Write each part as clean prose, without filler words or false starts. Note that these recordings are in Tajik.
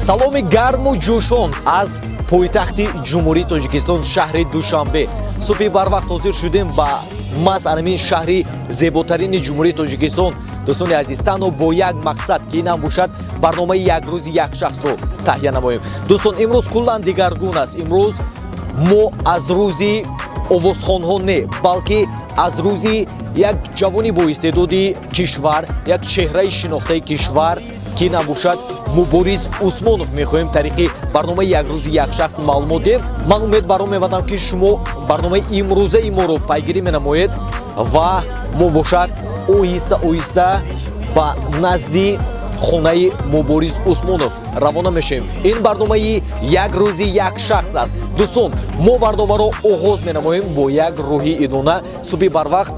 Саломи гарму ҷӯшон аз пойтахти Ҷумҳурии Тоҷикистон, шаҳри Душанбе. Субҳи барвақт ҳозир шудем ба маҳз анамин шаҳри зеботарини Ҷумҳурии Тоҷикистон. Дӯстони азиз, танҳо бо як мақсад, ки инам бошад барномаи «Як рӯзи як шахсро» таҳия намоем. Дӯстон, имрӯз куллан дигаргун аст. Имрӯз мо аз рӯзи овозхонҳо не, балки аз рӯзи як ҷавони боистеъдоди кишвар, як чеҳраи шинохтаи кишвар, ки набошад Мубориз Усмонов, мехоҳем тариқи барномаи «Як рӯзи як шахс» маълумот диҳем. Ман умед баро мебандам, ки шумо барномаи имрӯзаи моро пайгирӣ менамоед ва мо бошад оҳиста оҳиста ба назди хонаи Мубориз Усмонов равона мешавем. Ин барномаи «Як рӯзи як шахс» аст. Дӯстон, мо барномаро оғоз менамоем бо як рӯҳи идона. Субҳи барвақт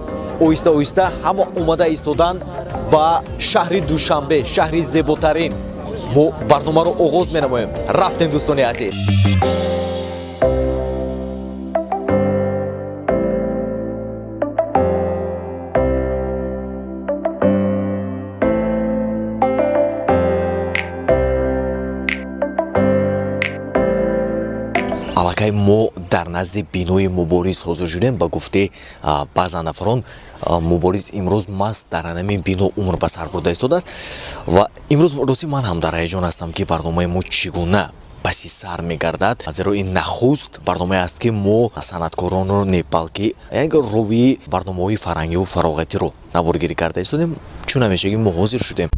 оҳиста оҳиста ҳама омада истодан ба шаҳри Душанбе, шаҳри зеботарин. Мо барномаро оғоз менамоем. Рафтем, дӯстони азиз. Аллакай мо дар назди бинои Мубориз ҳозир шудем. Ба гуфтаи баъзан нафарон, Мубориз имрӯз маст дар ҳамин бино умр ба сар бурда истодааст. Ва имрӯз, ростӣ, ман ҳам дар ҳаяҷон ҳастам, ки барномаи мо чӣ гуна паси сар мегардад, зеро ин нахуст барномае аст, ки мо санъаткоронро не, балки як ровии барномаҳои фарҳангиву фароғатиро наворгирӣ карда истодем. Чун ҳамешагӣ, мо ҳозир шудем.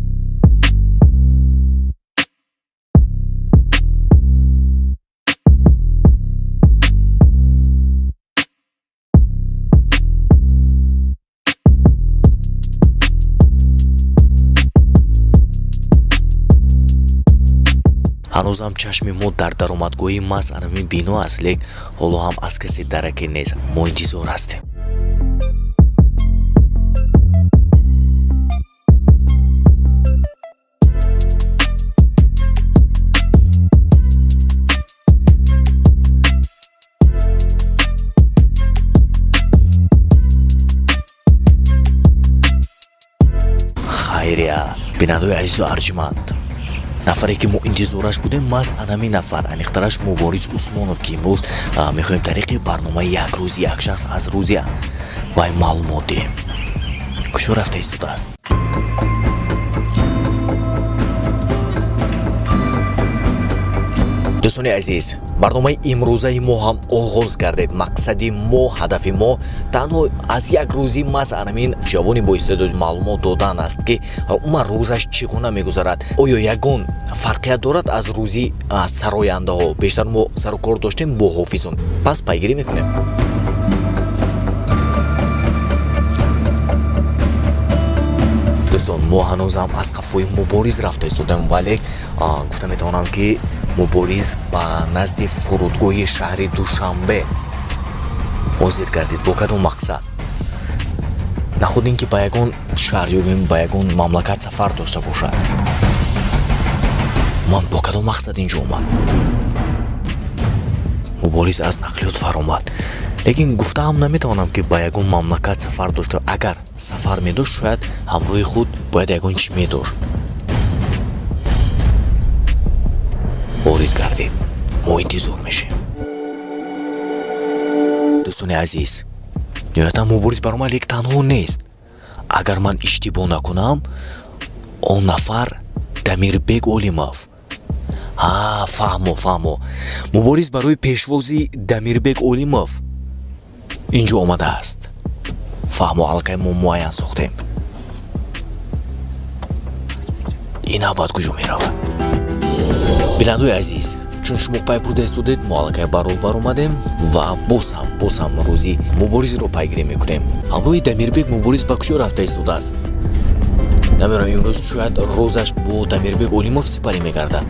Ҳанӯзам чашми мо дар даромадгоҳи маҳз анамин бино аст, лек ҳоло ҳам аз касе дараке нест. Мо интизор ҳастем. Хайрият, бинандаои азизу арҷманд, нафаре, ки мо интизораш будем, маҳз анамин нафар, аниқтараш Мубориз Усмонов, ки имрӯз мехоҳем тариқи барномаи «Як рӯзи як шахс» аз рӯзи вай маълумот диҳем. Куҷо рафта истодааст? Дӯстони азиз, барномаи имрӯзаи мо ҳам оғоз гардед. Мақсади мо, ҳадафи мо танҳо аз як рӯзи маҳз анамин ҷавони боистеъдод маълумот додан аст, ки умуман рӯзаш чӣ гуна мегузарад, оё ягон фарқият дорад аз рӯзи сарояндаҳо. Бештар мо сару кор доштем бо ҳофизон, пас пайгирӣ мекунем. Дӯстон, мо ҳанӯзам аз қафои Мубориз рафта истодем, вале гуфта метавонам, ки Мубориз ба назди фурудгоҳи шаҳри Душанбе ҳозир гардид. Бо кадом мақсад? Нахуд ин ки ба ягон шаҳр ё ба ягон мамлакат сафар дошта бошад? Ман бо кадом мақсад инҷо омад? Мубориз аз нақлиёт фаромад, лекин гуфтаам наметавонам, ки ба ягон мамлакат сафар дошта. Агар сафар медошт, шояд ҳамроҳи худ бояд ягон чӣ медошт. Ворид гардид, мо интизор мешем. Дӯстони азиз, ниҳоятан Мубориз баромад, лек танҳо нест. Агар ман иштибоҳ накунам, он нафар Дамирбек Олимов. Ҳа, фаҳмо, фаҳмо, Мубориз барои пешвози Дамирбек Олимов инҷо омадааст. Фаҳмо, аллакай мо муайян сохтем. Ин навбат куҷо меравад? Бинандои азиз, чун шумо пай бурда истодед, мо аллакай ба роҳ баромадем ва боз ҳам, боз ҳам рӯзи Муборизро пайгирӣ мекунем. Ҳамроҳи Дамирбек Мубориз ба куҷо рафта истодааст? Намедонам, имрӯз шояд рӯзаш бо Дамирбек Олимов сипарӣ мегардад.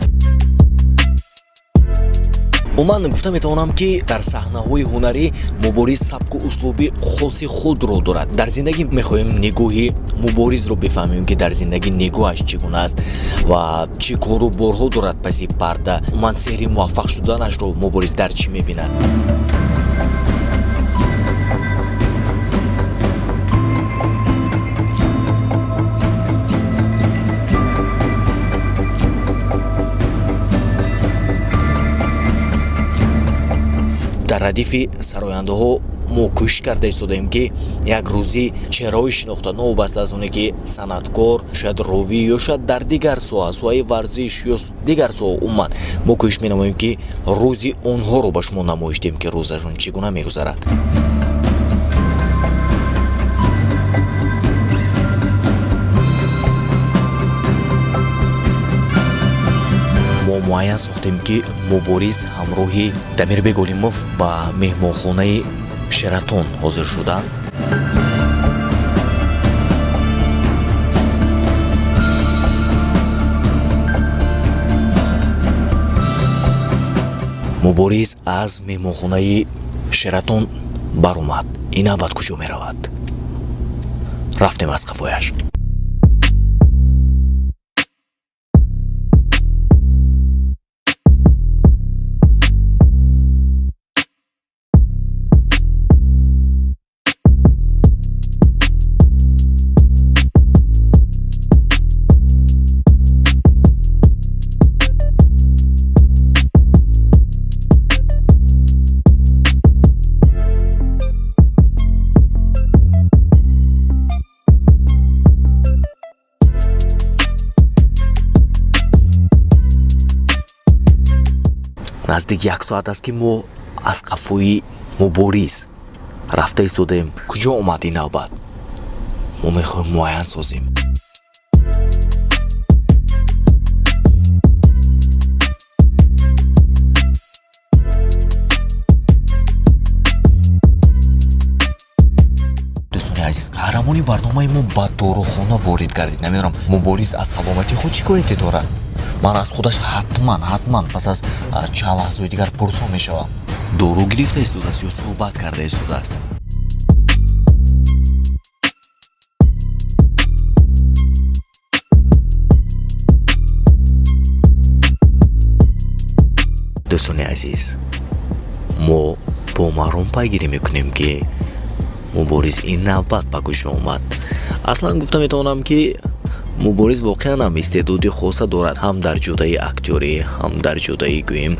Умуман, гуфта метавонам, ки дар саҳнаҳои ҳунарӣ Мубориз сабку услуби хоси худро дорад. Дар зиндагӣ мехоҳем нигоҳи Муборизро бифаҳмем, ки дар зиндагӣ нигоҳаш чӣ гуна аст ва чӣ кору борҳо дорад паси парда. Умуман, сеҳри муваффақ шуданашро Мубориз дар чӣ мебинад? Радифи сарояндаҳо мо кӯшиш карда истодаем, ки як рӯзӣ чеҳраҳои шинохта, новобаста аз оне ки санъаткор, шояд ровӣ ё шояд дар дигар соҳа, соҳаи варзиш ё дигар соҳа, умуман мо кӯшиш менамоем, ки рӯзи онҳоро ба шумо намоиш диҳем, ки рӯзашон чӣ гуна мегузарад. Мо муайян сохтем, ки Мубориз ҳамроҳи Дамирбек Олимов ба меҳмонхонаи Шератон ҳозир шуданд. Мубориз аз меҳмонхонаи Шератон баромад. Ин навбат куҷо меравад? Рафтем аз қафояш. Наздик як соат аст, ки мо аз қафои Мубориз рафта истодаем. Куҷо омад ин навбат? Мо мехоҳем муайян созем. Дӯстони азиз, қаҳрамони барномаи мо ба дорухона ворид гардид. Намедонам, Мубориз аз саломатии худ шикояте дорад. Ман аз худаш ҳатман, ҳатман пас аз чанд лаҳзаи дигар пурсон мешавам. Дору гирифта истодааст ё суҳбат карда истодааст? Дӯстони азиз, мо бо маром пайгирӣ мекунем, ки Мубориз ин навбат ба куҷо омад. Аслан гуфта метавонам, ки Мубориз воқеан ҳам истеъдоди хоса дорад, ҳам дар ҷодаи актёрӣ, ҳам дар ҷодаи, гӯем,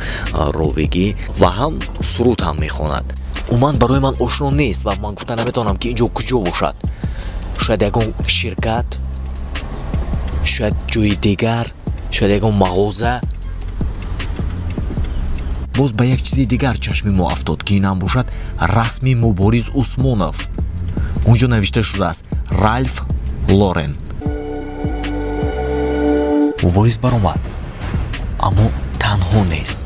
ровигӣ ва ҳам суруд ҳам мехонад. Умуман барои ман ошно нест ва ман гуфта наметавонам, ки ин ҷо куҷо бошад. Шояд ягон ширкат, шояд ҷои дигар, шояд ягон мағоза. Боз ба як чизи дигар чашми мо афтод, ки инам бошад расми Мубориз Усмонов. Он ҷо навишта шудааст: Ральф Лорен. Мубориз баромад, аммо танҳо нест.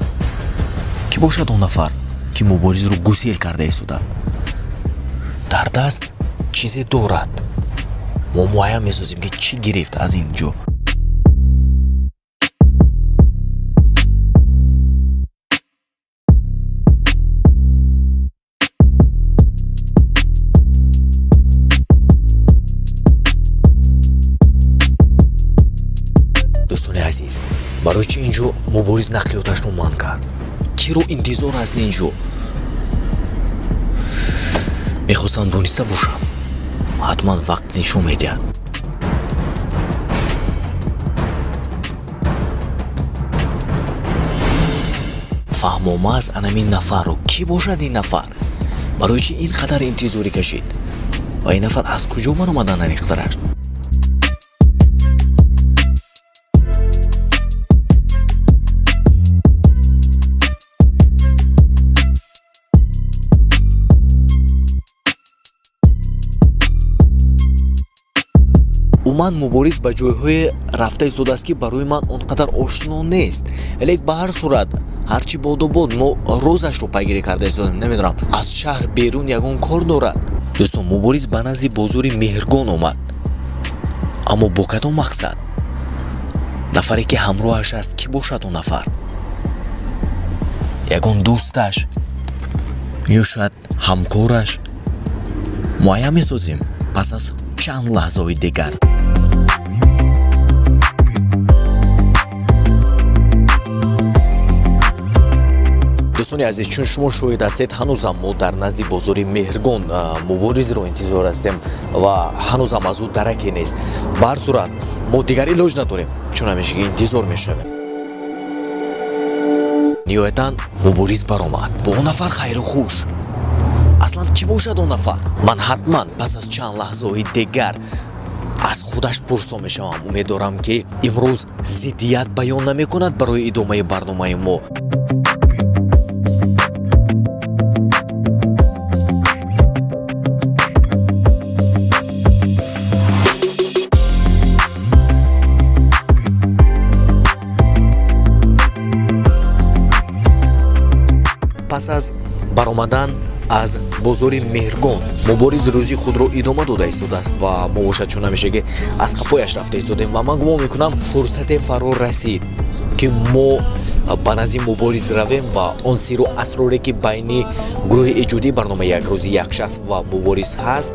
Кӣ бошад он нафар, ки Муборизро гусел карда истодад? Дар даст чизе дорад. Мо муайян месозем, ки чӣ гирифт аз ин ҷо. Дӯстони азиз, барои чӣ ин ҷо Мубориз нақлиёташро манъ кард? Киро интизор аст ин ҷо? Мехостам дониста бошам. Ҳатман вақт нишон медиҳад. Фаҳмомааст анамин нафарро. Кӣ бошад ин нафар? Барои чӣ ин қадар интизорӣ кашид? Ва ин нафар аз куҷо баромадан аниқтараш? Умуман Мубориз ба ҷойҳое рафта истодааст, ки барои ман он қадар ошно нест. Лек ба ҳар сурат, ҳарчи боду бод, мо рӯзашро пайгирӣ карда истодем. Намедонам, аз шаҳр берун ягон кор дорад. Дӯстон, Мубориз ба назди бозори Меҳргон омад, аммо бо кадом мақсад? Нафаре, ки ҳамроҳаш аст, кӣ бошад он нафар? Ягон дӯсташ ё шояд ҳамкораш? Муайян месозем пас аз чанд лаҳзаҳои дигар. Дӯстони азиз, чун шумо шоҳид ҳастед, ҳанӯзам мо дар назди бозори Меҳргон Муборизро интизор ҳастем ва ҳанӯзам аз ӯ дараке нест. Ба ҳар сурат, мо дигар илоҷ надорем, чун ҳамешагӣ интизор мешавем. Ниҳоятан Мубориз баромад. Бо он нафар хайру хуш. Аслан кӣ бошад он нафар? Ман ҳатман пас аз чанд лаҳзаҳои дигар аз худаш пурсон мешавам. Умед дорам, ки имрӯз зиддият баён намекунад барои идомаи барномаи мо. Пас аз баромадан аз бозори Меҳргон, Мубориз рӯзи худро идома дода истодааст ва мо бошад, чун ҳамешагӣ, аз қафояш рафта истодем. Ва ман гумон мекунам, фурсате фаро расид, ки мо ба назди Мубориз равем ва он сиру асроре, ки байни гурӯҳи эҷодии барномаи «Як рӯзи як шахс» ва Мубориз ҳаст,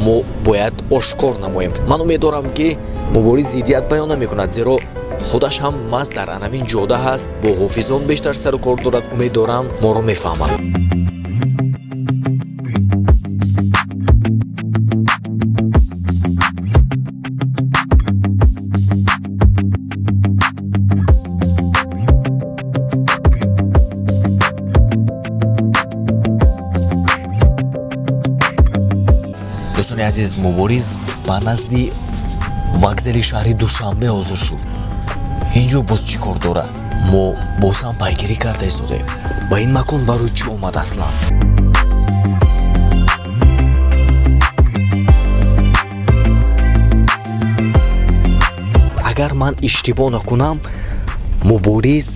мо бояд ошкор намоем. Ман умед дорам, ки Мубориз зиддият баён намекунад, зеро худаш ҳам маст дар анамин ҷода ҳаст, бо ҳофизон бештар сару кор дорад. Умед дорам, моро мефаҳмад. Дӯстони азиз, Мубориз ба назди вокзали шаҳри Душанбе ҳозир шуд. Ин ҷо боз чӣ кор дорад? Мо боз ҳам пайгирӣ карда истодаем. Ба ин макон барои чӣ омад аслан? Агар ман иштибоҳ накунам, Мубориз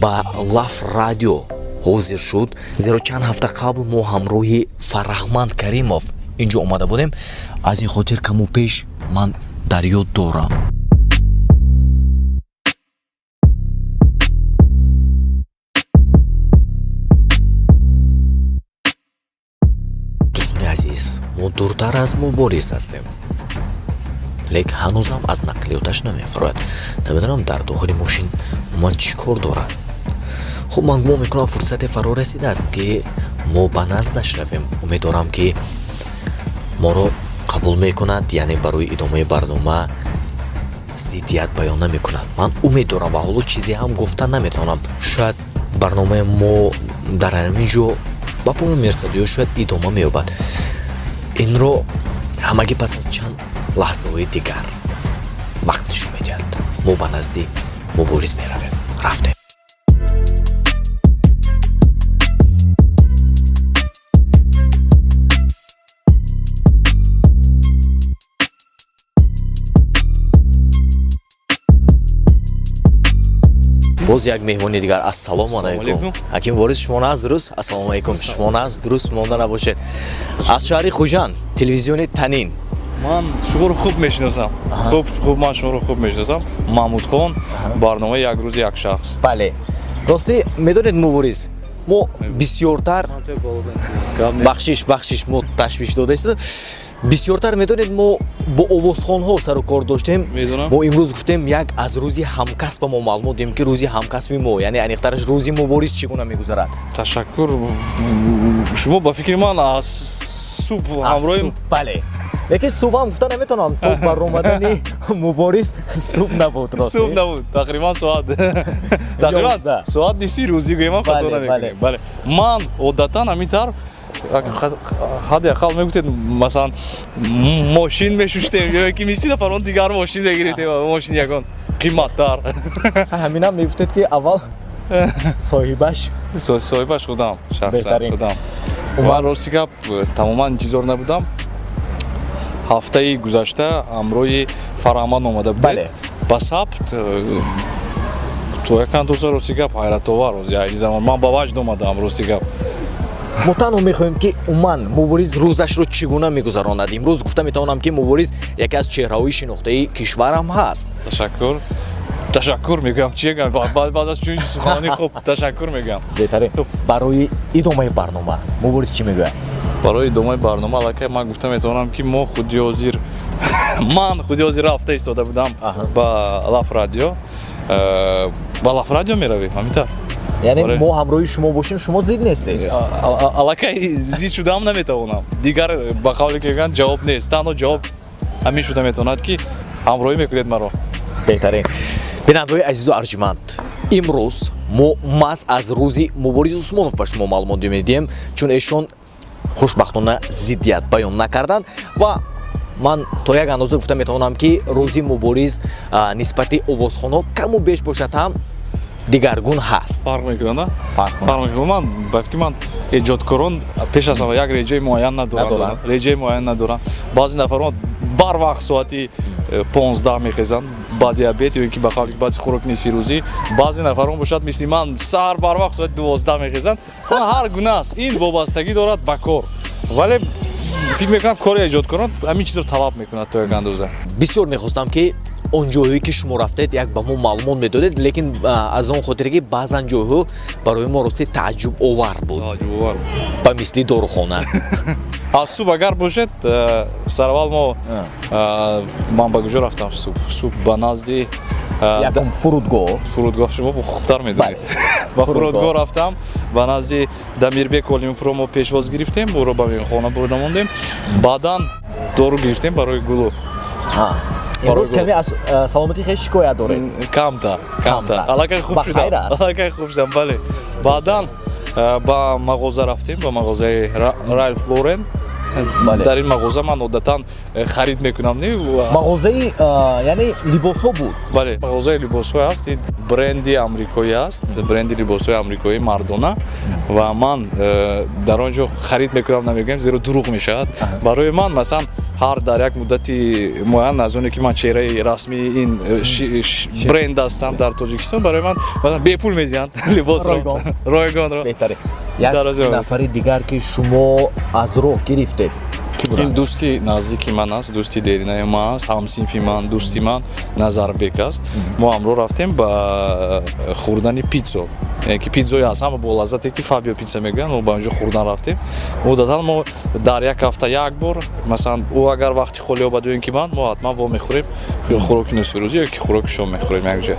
ба Лаф Радио ҳозир шуд, зеро чанд ҳафта қабл мо ҳамроҳи Фараҳманд Каримов ин ҷо омада будем. Аз ин хотир каму пеш ман дар ёд дорам. Дӯстони азиз, мо дуртар аз Мубориз ҳастем, лек ҳанӯзам аз нақлиёташ намефарояд. Намедонам, дар дохили мошин умуман чӣ кор дорад. Хуб, ман гумон мекунам, фурсате фаро расидааст, ки мо ба наздаш равем. Умед дорам, ки моро қабул мекунад, яъне барои идомаи барнома зиддият баён намекунад. Ман умед дорам ва ҳоло чизе ҳам гуфта наметавонам. Шояд барномаи мо дар ҳамин ҷо ба поён мерасад ё шояд идома меёбад. Инро ҳамагӣ пас аз чанд лаҳзаҳои дигар вақт нишон медиҳад. Мо ба назди Мубориз меравем. Рафтем. Боз як меҳмони дигар. Ассалому алайкум, ҳаким Борис. Шумо наз дуруст? Ассалому алайкум. Шумо наз дуруст монда набошед. Аз шаҳри Хуҷанд, телевизиони Танин. Ман шуморо хуб мешиносам, хуб, хуб, ман шуморо хуб мешиносам. Маҳмудхон, барномаи «Як рӯзи як шахс». Бале, ростӣ, медонед, Мубориз, мо бисёртар, бахшиш, бахшиш, мо ташвиш дода истодем. Бисёртар, медонед, мо бо овозхонҳо сару кор доштем. Медонам. Мо имрӯз гуфтем, як аз рӯзи ҳамкасба мо маълумот дем, ки рӯзи ҳамкасби мо, яъне аниқтараш рӯзи Мубориз, чӣ гуна мегузарад. Ташаккур. Шумо, ба фикри ман, аз субҳ ҳамроҳи Бале, лекин субҳам гуфта наметавонам, то баромадани Мубориз субҳ набуд, ростӣ. Субҳ набуд, тақрибан соат, тақрибан 11. Соат нисфи рӯзӣ гӯем, хато Бале, намекунем. Бале, ман одатан ҳамин тавр ҳадди ақал мегуфтед, масалан, мошин мешуштем ё ки миси нафарон дигар мошин мегирифтем, мошин ягон қиматтар. Ҳаминам мегуфтед, ки аввал соҳибаш. Соҳибаш худам шахсан. Беҳтарин. Худам. Ман, рости гап, тамоман интизор набудам. Ҳафтаи гузашта ҳамроҳи Фараҳманд омада Бале. будед ба сабт. То як андоза, рости гап, ҳайратовар. Рози айни замон ман ба ваҷд омадаам, рости гап. Мо танҳо мехоҳем, ки умуман Мубориз рӯзашро чӣ гуна мегузаронад. Имрӯз гуфта метавонам, ки Мубориз яке аз чеҳраҳои шинохтаи кишварам ҳаст. Ташаккур, ташаккур мегӯям. Чи гӯям баъд аз чунин суханони хуб? Ташаккур мегӯям. Беҳтарин. Барои идомаи барнома Мубориз чӣ мегӯяд? Барои идомаи барнома аллакай ман гуфта метавонам, ки мо худи ҳозир, ман худи ҳозир рафта истода будам ба Лаф Радио. Ба Лаф Радио меравем, ҳамин тавр. Яъне Оре. мо ҳамроҳи шумо бошем, шумо зид нестед? Аллакай зид шудаам наметавонам. Дигар, ба қавле ки мегӯянд, ҷавоб нест. Танҳо ҷавоб ҳамин шуда метавонад, ки ҳамроҳӣ мекунед маро. Беҳтарин. Бинандаҳои азизу арҷманд. Имрӯз мо маҳз аз рӯзи Мубориз Усмонов ба шумо маълумот медиҳем, чун эшон хушбахтона зиддият баён накарданд ва ман то як андоза гуфта метавонам, ки рӯзи Мубориз нисбати овозхонҳо каму беш бошад ҳам дигаргун ҳаст. Фарқ мекунад, фарқ мекунад. Ман ба фикри ман, эҷодкорон пеш аз ҳама як реҷаи муайян надоранд, реҷаи муайян надоранд. Баъзе нафарон барвақт соати 15 мехезанд, баъди обед ё ин ки ба қавли баъди хӯроки нисфирӯзӣ. Баъзе нафарон бошад, мисли ман, саҳар барвақт соати 12 мехезанд. Ҳар гуна аст, ин вобастагӣ дорад ба кор, вале фикр мекунам, кори эҷодкорон ҳамин чизро талаб мекунад то як андоза. Бисёр мехостам, ки он ҷойҳое, ки шумо рафтед, як ба мо маълумот медодед, лекин аз он хотире, ки баъзан ҷойҳо барои мо рости тааҷҷубовар буд, ба мисли дорухона. Аз субҳ агар бошед, сараввал мо, ман ба куҷо рафтам субҳ? Ба назди Якум фурудгоҳ. Фурудгоҳ, шумо хубтар медонед. Ба фурудгоҳ рафтам, ба назди Дамирбек Олимовро мо пешвоз гирифтем, ӯро ба меҳмонхона бурда мондем. Баъдан дору гирифтем барои гулу. Имрӯз каме аз саломатии хеш шикоят доред. Камтар, камтар, аллакай хуб шудам, аллакай хуб шудам, бале. Баъдан ба мағоза рафтем, ба мағозаи Ралф Лорен. Дар ин мағоза ман одатан харид мекунам. Мағозаи, яъне, либосҳо буд? Бале, мағозаи либосҳо аст. Ин бренди амрикоӣ аст, бренди либосҳои амрикоӣ мардона, ва ман дар он ҷо харид мекунам намегӯям, зеро дурӯғ мешавад. Барои ман, масалан, ҳар дар як муддати муайян, аз оне ки ман чеҳраи расмии ин бренд ҳастам дар Тоҷикистон, барои ман бепул медиҳанд либосро, ройгонро. Як нафари дигар, ки шумо аз роҳ гирифтед? Ин дӯсти наздики ман аст, дӯсти деринаи ман аст, ҳамсинфи ман, дӯсти ман Назарбек аст. Мо ҳамроҳ рафтем ба хӯрдани питсо, ки питсои аз ҳама болаззате, ки Фабио Питса мегӯянд, мо ба он ҷо хӯрдан рафтем. Одатан мо дар як ҳафта як бор, масалан, ӯ агар вақти холӣ ёбад ё ин ки ман, мо ҳатман вомехӯрем, ё хӯроки нисфирӯзӣ, ё ки хӯроки шом мехӯрем якҷоя.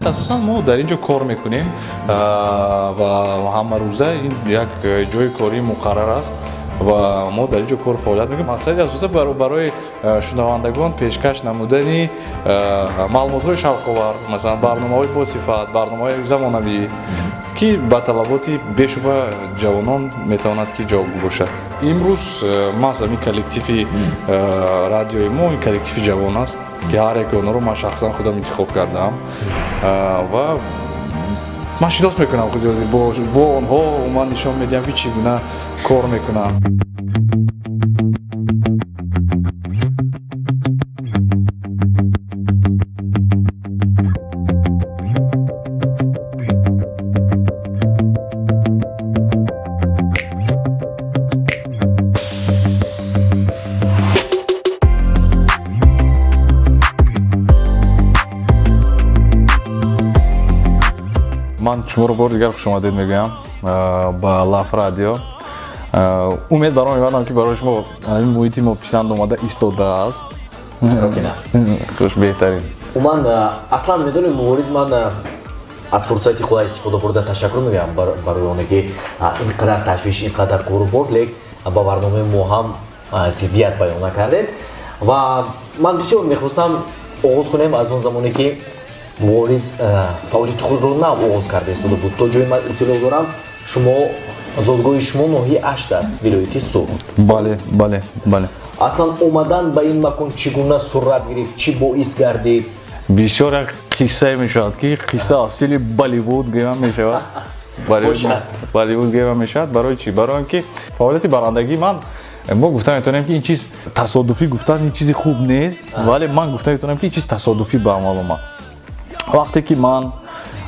Асосан мо дар ин ҷо кор мекунем ва ҳамарӯза ин як ҷои кории муқаррар аст ва мо дар ин ҷо кор фаъолият мекунем. Мақсади асоса барои шунавандагон пешкаш намудани маълумотҳои шавқовар, масалан, барномаҳои босифат, барномаҳои замонавӣ, ки ба талаботи бешубҳа ҷавонон метавонад ки ҷавобгӯ бошад. Имрӯз маҳз ҳамин коллективи радиои мо, ин коллективи ҷавон аст, ки ҳар яке онҳоро ман шахсан худам интихоб кардаам ва ман шинос мекунам худи ҳозир бо онҳо, ман нишон медиҳам, ки чӣ гуна кор мекунам. Ман шуморо бори дигар хушомадед мегӯям ба Лаф Радио. Умед баром мебарам, ки барои шумо ин муҳити мо писанд омада истодааст. Хуш, беҳтарин. Уман, аслан медонем, Мубориз, ман аз фурсати худа истифода бурда ташаккур мегӯям барои оне ки ин қадар ташвиш, ин қадар кору бор, лек ба барномаи мо ҳам зиддият баён накардед. Ва ман бисёр мехостам оғоз кунем аз он замоне, ки Мубориз фаъолияти худро нав оғоз карда истода буд. То ҷое ман иттилоъ дорам, шумо, зодгоҳи шумо ноҳияи Ашт аст, вилояти Суғд. Бале, бале, бале. Аслан омадан ба ин макон чӣ гуна сурат гирифт, чӣ боис гардид? Бисёр як қиссае мешавад, ки қисса аз филми Болливуд гӯям мешавад, Болливуд гӯям мешавад. Барои чӣ? Барои он ки фаъолияти барандагии ман, мо гуфта метавонем, ки ин чиз тасодуфӣ, гуфтан ин чизи хуб нест, вале ман гуфта метавонам, ки ин чиз тасодуфӣ ба амал омад. Вақте ки ман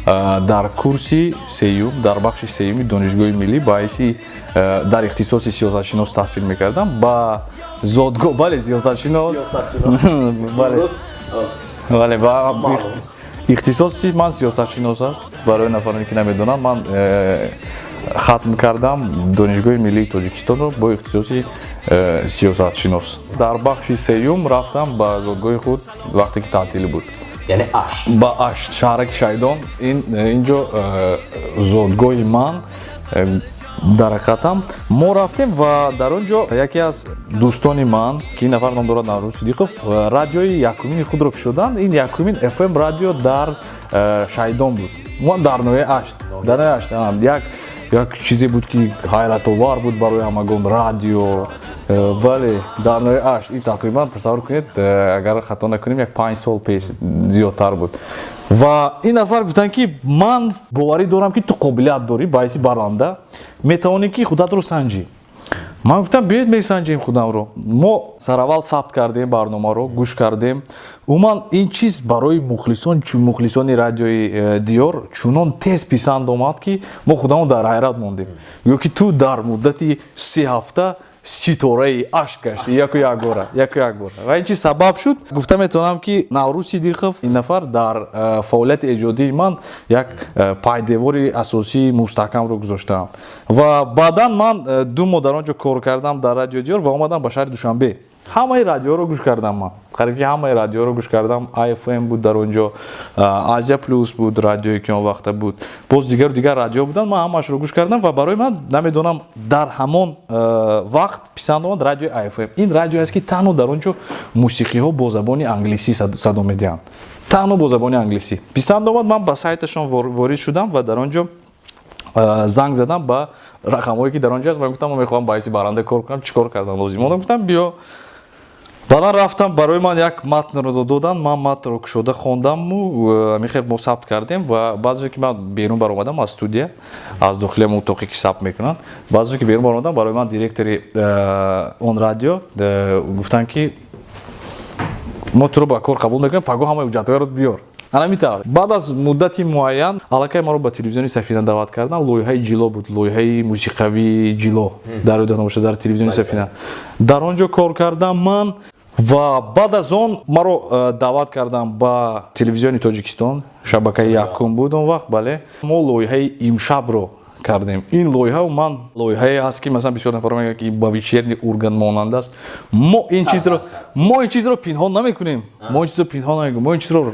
дар курси сеюм, дар бахши сеюми Донишгоҳи миллӣ ба ҳайси дар ихтисоси сиёсатшинос таҳсил мекардам, ба зодгоҳ, бале, сиёсатшинос, бале, бале, ва ихтисоси ман сиёсатшинос аст. Барои нафароне, ки намедонанд, ман Хатм кардам Донишгоҳи миллии Тоҷикистонро бо ихтисоси сиёсатшинос. Дар бахши сеюм рафтам ба зодгоҳи худ, вақте ки таътилӣ буд. Яъне Ашт? Ба Ашт, шаҳраки Шайдон. Ин инҷо зодгоҳи ман дар ҳақиқатам. Мо рафтем ва дар он ҷо яке аз дӯстони ман, ки ин нафар ном дорад Наврӯз Сидиқов, радиои якумини худро кушоданд. Ин якумин FM радио дар Шайдон буд, мо дар ноҳияи Ашт, дар ноҳияи Ашт. Як чизе буд, ки ҳайратовар буд барои ҳамагон, радио. Бале, дар ноҳияи Ашт. Ин тақрибан, тасаввур кунед, агар хато накунем, як 5 сол пеш, зиёдтар буд. Ва ин нафар гуфтанд, ки ман боварӣ дорам, ки ту қобилият дорӣ, ба ҳайси баранда метавонӣ, ки худатро санҷӣ. Ман гуфтам: «Биёед, месанҷем худамро». Мо сараввал сабт кардем барномаро, гӯш кардем. Умуман, ин чиз барои мухлисон, мухлисони радиои Диёр чунон тез писанд омад, ки мо худамон дар ҳайрат мондем. Гӯё ки ту дар муддати 3 ҳафта ситораи Ашт гаштӣ яку як бора, яку як бора. Ва ин чиз сабаб шуд, гуфта метавонам, ки Наврӯз Сидиқов, ин нафар дар фаъолияти эҷодии ман як пайдевори асосии мустаҳкамро гузоштаанд. Ва баъдан ман 2 моҳ дар он ҷо кор кардам, дар радио Диёр, ва омадам ба шаҳри Душанбе. Ҳамаи радиоро гӯш кардам, ман қариб ки ҳамаи радиоро гӯш кардам. АФМ буд дар он ҷо, Азия Плюс буд, радиое ки он вақта буд, боз дигару дигар радио буданд. Ман ҳамаашро гӯш кардам ва барои ман, намедонам, дар ҳамон вақт писанд омад радиои АФМ. Ин радиое аст, ки танҳо дар он ҷо мусиқиҳо бо забони англисӣ садо медиҳанд, танҳо бо забони англисӣ. Писанд омад, ман ба сайташон ворид шудам ва дар он ҷо занг задам ба рақамҳое, ки дар он ҷо аст. Ман гуфтам: «Ман мехоҳам ба ҳайси баранда кор кунам, чӣ кор кардан лозим?» Онҳо гуфтам: «Биё». Баъдан рафтам, барои ман як матнро доданд, ман матнро кушода хондаму мехел мо сабт кардем. Ва баъзе ки ман берун баромадам аз студия, аз дохили ҳамон утоқе, ки сабт мекунанд, баъзе ки берун баромадам, барои ман директори он радио гуфтанд, ки мо туро ба кор қабул мекунем, пагоҳ ҳамаи ҳуҷҷатҳояро биёр. Ана ҳамин. Баъд аз муддати муайян аллакай маро ба телевизиони Сафина даъват карданд. Лоиҳаи Ҷило буд, лоиҳаи мусиқавии Ҷило, дар ёдатон бошад, дар телевизиони Сафина. Дар он ҷо кор кардам ман ва баъд аз он маро даъват кардам ба телевизиони Тоҷикистон, шабакаи якум буд он вақт. Бале, мо лоиҳаи Имшабро кардем. Ин лоиҳа ман лоиҳае ҳаст, ки масалан бисёр нафар мегӯянд, ки ба Вечерний Ургант монанд аст. Мо ин чизро пинҳон намекунем, мо ин чизро пинҳон намекунем, мо ин чизро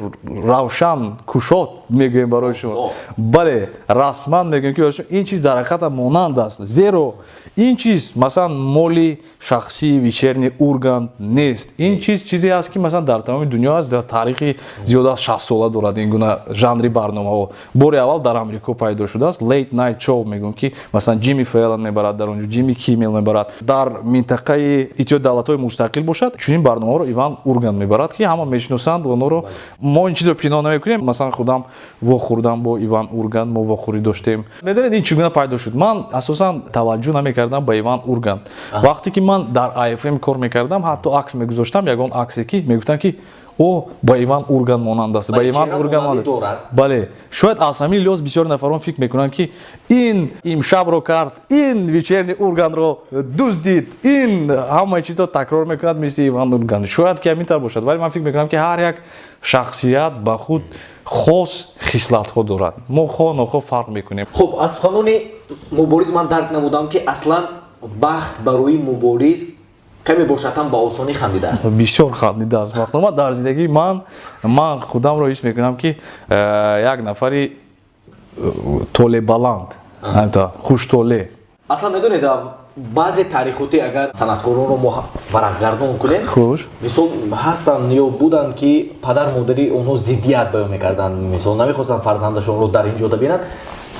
равшан, кушод мегӯем барои шумо. Бале, расман мегӯем, ки барои шумо ин чиз дар ҳақиқат монанд аст, зеро ин чиз масалан моли шахсии Вечерний Ургант нест. Ин чиз чизе аст, ки масалан дар тамоми дунё аст, дар таърихи зиёда аз 60 сола дорад. Ин гуна жанри барномаҳо бори аввал дар Амрико пайдо шудааст. Late night show мегӯям, ки масалан Ҷимми Фэллон мебарад дар он ҷо, Ҷимми Киммел мебарад. Дар минтақаи Иттиҳоди Давлатҳои Мустақил бошад, чунин барномаҳоро Иван Ургант мебарад, ки ҳама мешиносанд онҳоро. Мо ин чизро пинҳон намекунем. Масалан, худам вохӯрдам бо Иван Ургант, мо вохӯрӣ доштем. Медонед, ин чӣ гуна пайдо шуд? Ман асосан таваҷҷӯҳ намекардам ба Иван Ургант. Вақте ки ман дар АФМ кор мекардам, ҳатто акс мегузоштам, ягон аксе, ки мегуфтанд, ки о, ба Иван Ургант монанд аст, ба Иван Ургант монанд. Бале, шояд аз ҳамин лиҳоз бисёр нафарон фикр мекунанд, ки ин Имшабро кард, ин Вечерний Ургантро дуздид, ин ҳамаи чизро такрор мекунад мисли Иван Ургант. Шояд ки ҳамин тавр бошад, вале ман фикр мекунам, ки ҳар як шахсият ба худ хос хислатҳо дорад. Мо хоҳ нохоҳ фарқ мекунем. Хуб, аз суханони Мубориз ман дарк намудам, ки аслан бахт барои Мубориз каме бошад ҳам ба осонӣ хандидааст. Бисёр хандидааст бахт. Дар зиндагии ман худамро ҳис мекунам, ки як нафари толебаланд, хуштоле. Аслан медонед, баъзе таърихоти агар санъаткоронро мо варақгардон кунем, хуш мисол, ҳастанд ё буданд, ки падар модари онҳо зиддият баён мекарданд, мисол, намехостанд фарзандашонро дар ин ҷода бинанд.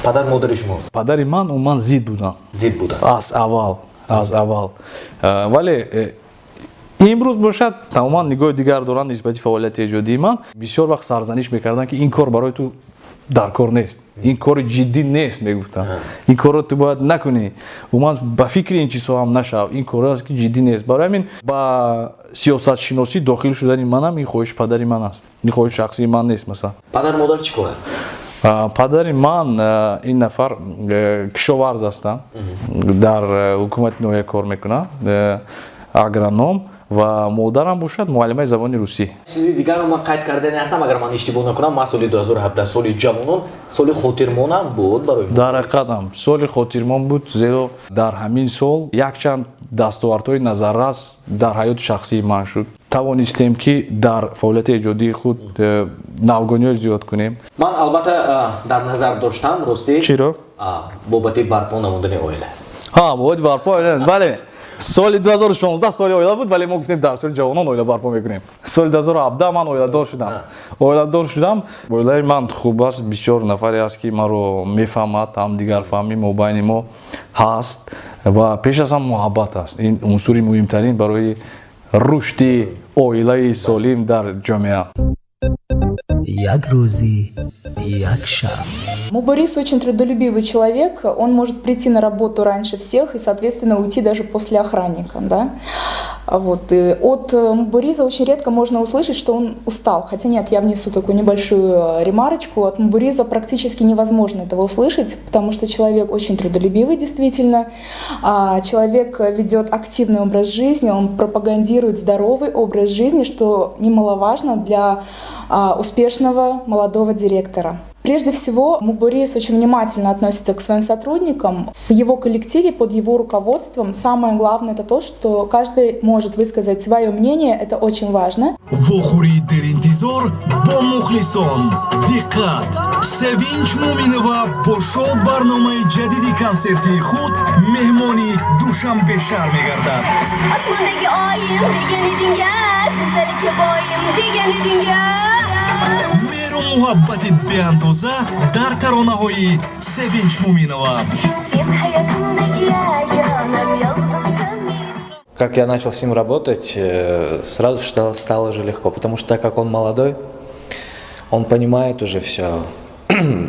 Падар модари шумо? Падари ман умуман зид буданд. Зид буданд. Аз аввал, аз аввал. Вале имрӯз бошад, тамоман нигоҳи дигар доранд нисбати фаъолияти эҷодии ман. Бисёр вақт сарзаниш мекарданд, ки ин кор барои ту дар кор нест, ин кори ҷиддӣ нест, мегуфтам, ин корро ту бояд накунӣ, умуман ба фикри ин чизҳо ҳам нашав, ин коре аст, ки ҷиддӣ нест. Барои ҳамин ба сиёсатшиносӣ дохил шудани манам ин хоҳиши падари ман аст, ин хоҳиши шахсии ман нест, масалан. Падар модар чӣ коранд? Падари ман, ин нафар кишоварз ҳастанд, дар ҳукумати ноҳия кор мекунанд, агроном. Ва модарам бошад муаллимаи забони русӣ. Чизи дигарро ман қайд кардани ҳастам, агар ман иштибоҳ накунам, ман соли 2017 соли ҷавонон, соли хотирмонам буд барои Дар ҳақиқатам соли хотирмон буд, зеро дар ҳамин сол якчанд дастовардҳои назаррас дар ҳаёти шахсии ман шуд. Тавонистем, ки дар фаъолияти эҷодии худ навгониҳо зиёд кунем. Ман албатта дар назар доштам, ростӣ. Чиро? Бобати барпо намудани оила. Ҳа, бобати барпо оила, бале. Соли 2016 соли оила буд, вале мо гуфтем, дар соли ҷавонон оила барпо мекунем. Соли 2017 ман оиладор шудам. Оиладор шудам. Оилаи ман хуб аст, бисёр нафаре аст, ки маро мефаҳмад, ҳамдигарфаҳмӣ мобайни мо ҳаст ва пеш аз ҳама муҳаббат аст. Ин унсури муҳимтарин барои рушди оилаи солим дар ҷомеа. Як рӯзи як шахс. Мубориз очень трудолюбивый человек, он может прийти на работу раньше всех и, соответственно, уйти даже после охранника. Да? Вот. И от Мубориза очень редко можно услышать, что он устал. Хотя нет, я внесу такую небольшую ремарочку. От Мубориза практически невозможно этого услышать, потому что человек очень трудолюбивый действительно. Человек ведет активный образ жизни, он пропагандирует здоровый образ жизни, что немаловажно для успешного молодого директора. Прежде всего, Мубориз очень внимательно относится к своим сотрудникам. В его коллективе, под его руководством, самое главное — это то, что каждый может высказать свое мнение, это очень важно. Вохӯрии деринтизор бо мухлисон. Диққат, Севинч Муминова бо шоу барномаи ҷадиди консертии худ меҳмони Душанбе шаҳр мегардад. Osmondagi oyim degan eding-a, go'zallikka boyim degan eding-a. Меҳру муҳаббати беандоза дар таронаҳои Севинч Муминова. Sen hayotimdagi yagonam, yolg'izimsan men. Как я начал с ним работать, сразу стало же легко, потому что, так как он молодой, он понимает уже все,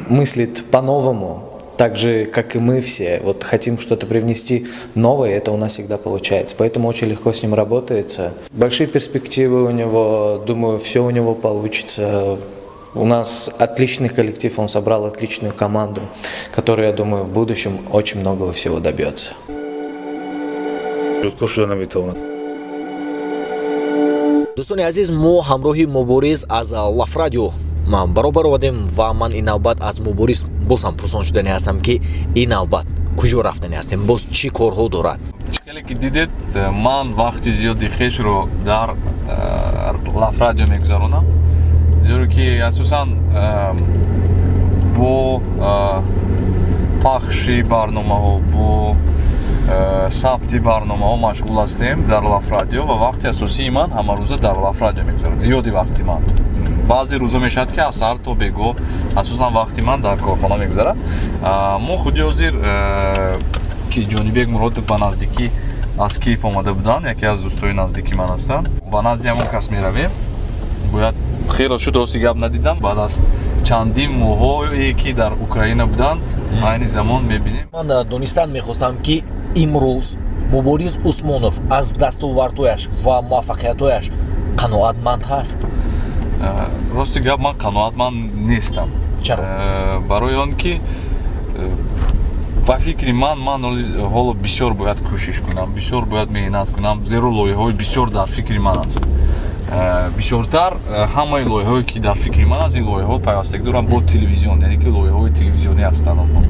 мыслит по-новому, так же, как и мы все. Вот хотим что-то привнести новое, это у нас всегда получается. Поэтому очень легко с ним работается. Большие перспективы у него, думаю, все у него получится. У нас отличный коллектив, он собрал отличную команду, которая, я думаю, в будущем очень многого всего добьется. Эҷодкор шуда наметавонад. Дӯстони азиз, мо ҳамроҳи Мубориз аз Лафрадио баробар омадем ва ман ин навбат аз Мубориз боз ҳам пурсон шудани ҳастам, ки ин навбат куҷо рафтани ҳастем, боз чӣ корҳо дорад. Хеле ки дидед, ман вақти зиёди хешро дар Лафрадио мегузаронам, зеро ки асосан бо пахши барномаҳо, бо сабти барномаҳо машғул ҳастем дар Лафрадио ва вақти асосии ман ҳамарӯза дар Лафрадио мегузарад. Зиёди вақти ман, баъзе рӯзо мешавад, ки аз саҳар то бегоҳ, асосан вақти ман дар корхона мегузарад. Мо худи ҳозир, ки Ҷонибек Муродов ба наздикӣ аз Киев омада буданд, яке аз дӯстои наздики ман ҳастанд, ба назди ҳамон кас меравем. Бояд хело шуд, рости гап, надидам. Баъд аз чандин моҳое, ки дар Украина буданд, айни замон мебинем. Ман донистан мехостам, ки имрӯз Мубориз Усмонов аз дастовардҳояш ва муваффақиятҳояш қаноатманд ҳаст? Рости гап, ман қаноатманд нестам. Чаро? Барои он ки ба фикри ман, ман ҳоло бисёр бояд кӯшиш кунам, бисёр бояд меҳнат кунам, зеро лоиҳаҳои бисёр дар фикри ман аст. Бисёртар ҳамаи лоиҳаҳое, ки дар фикри ман аст, ин лоиҳаҳо пайвастагӣ доранд бо телевизион, яъне ки лоиҳаҳои телевизионӣ ҳастанд онҳо.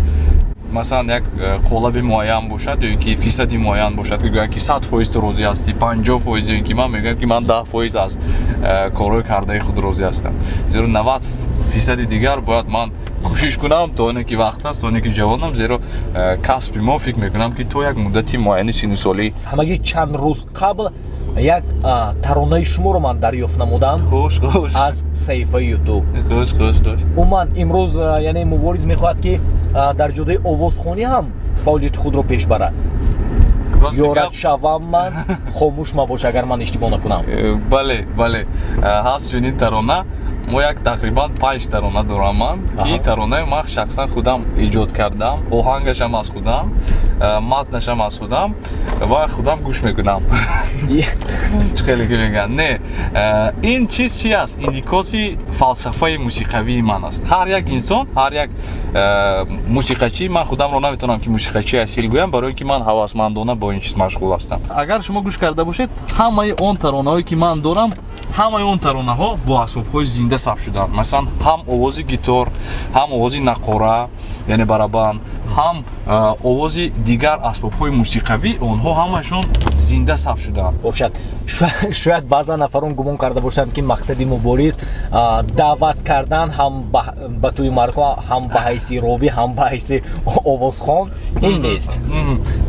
Масалан, як қолаби муайян бошад ё ин ки фисади муайян бошад, ки гӯянд, ки 100% ту розӣ ҳастӣ, 50%, ё ин ки ман мегӯям, ки ман 10% аз корҳои кардаи худ розӣ ҳастам, зеро 90 фисади дигар бояд ман кӯшиш кунам, то оне ки вақт аст, то оне ки ҷавонам, зеро касби мо, фикр мекунам, ки то як муддати муайяни сину солӣ. Ҳамагӣ чанд рӯз қабл як таронаи шуморо ман дарёфт намудам Хуш, хуш. аз саҳифаи Ютуб. Хуш, хуш, хуш. Умуман, имрӯз, яъне Мубориз мехоҳад, ки дар ҷодаи овозхонӣ ҳам фаъолияти худро пеш барад. Рости Ёрат гап, шавам ман, хомӯш мабош, агар ман иштибоҳ накунам. Бале, бале, ҳаст чунин тарона. Мо як тақрибан панҷ тарона дорам ман, ки ин таронаи ман шахсан худам эҷод кардам, оҳангашам аз худам, матнашам аз худам ва худам гӯш мекунам, чӣ хеле ки мегӯянд. Не, ин чиз чи аст? Инъикоси фалсафаи мусиқавии ман аст. Ҳар як инсон, ҳар як мусиқачӣ, ман худамро наметавонам ки мусиқачии асил гӯям, барои ин ки ман ҳавасмандона бо ин чиз машғул ҳастам. Агар шумо гӯш карда бошед, ҳамаи он таронаҳое ки ман дорам, ҳамаи он таронаҳо бо асбобҳои зинда сабт шуданд. Масалан, ҳам овози гитор, ҳам овози нақора, яъне барабан, ҳам овози дигар асбобҳои мусиқавӣ, онҳо ҳамашон зинда сабт шуданд. Бошад, шояд баъзан нафарон гумон карда бошанд, ки мақсади Мубориз даъват кардан ҳам ба тӯи марко, ҳам ба ҳайси ровӣ, ҳам ба ҳайси овозхон ин нест.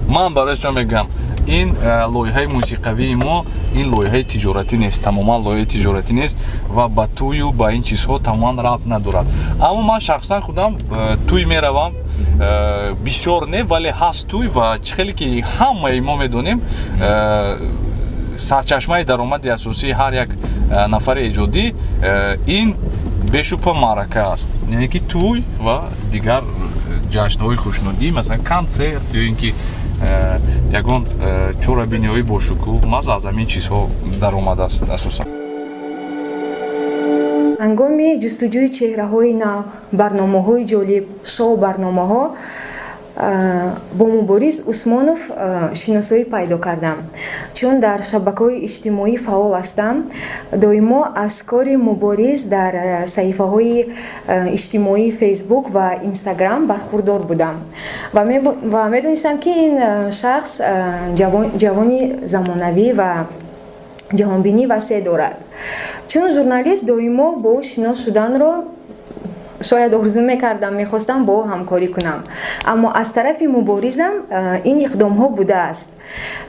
Ман барои шумо мегӯям, ин лоиҳаи мусиқавии мо, ин лоиҳаи тиҷоратӣ нест, тамоман лоиҳаи тиҷоратӣ нест ва ба тӯю ба ин чизҳо тамоман рабт надорад. Аммо ман шахсан худам тӯй меравам, бисёр не, вале ҳаст тӯй. Ва чӣ хеле ки ҳамаи мо медонем, сарчашмаи даромади асосии ҳар як нафари эҷодӣ ин бешубҳа маърака аст, яъне ки тӯй ва дигар ҷашнҳои хушнудӣ, масалан, консерт ё ин ки ягон чорабиниҳои бошукӯҳ. Маз аз ҳамин чизҳо даромад аст асосан. Ҳангоми ҷустуҷӯи чеҳраҳои нав, барномаҳои ҷолиб, шоу барномаҳо, бо Мубориз Усмонов шиносоӣ пайдо кардам. Чун дар шабакаҳои иҷтимоӣ фаъол ҳастам, доимо аз кори Мубориз дар саҳифаҳои иҷтимоии Фейсбук ва Инстаграм бархурдор будам ва медонистам, ки ин шахс ҷавони замонавӣ ва ҷаҳонбинӣ васеъ дорад. Чун журналист, доимо бо ӯ шинос шуданро шояд орзу мекардам, мехостам бо ӯ ҳамкорӣ кунам. Аммо аз тарафи Муборизам ин иқдомҳо будааст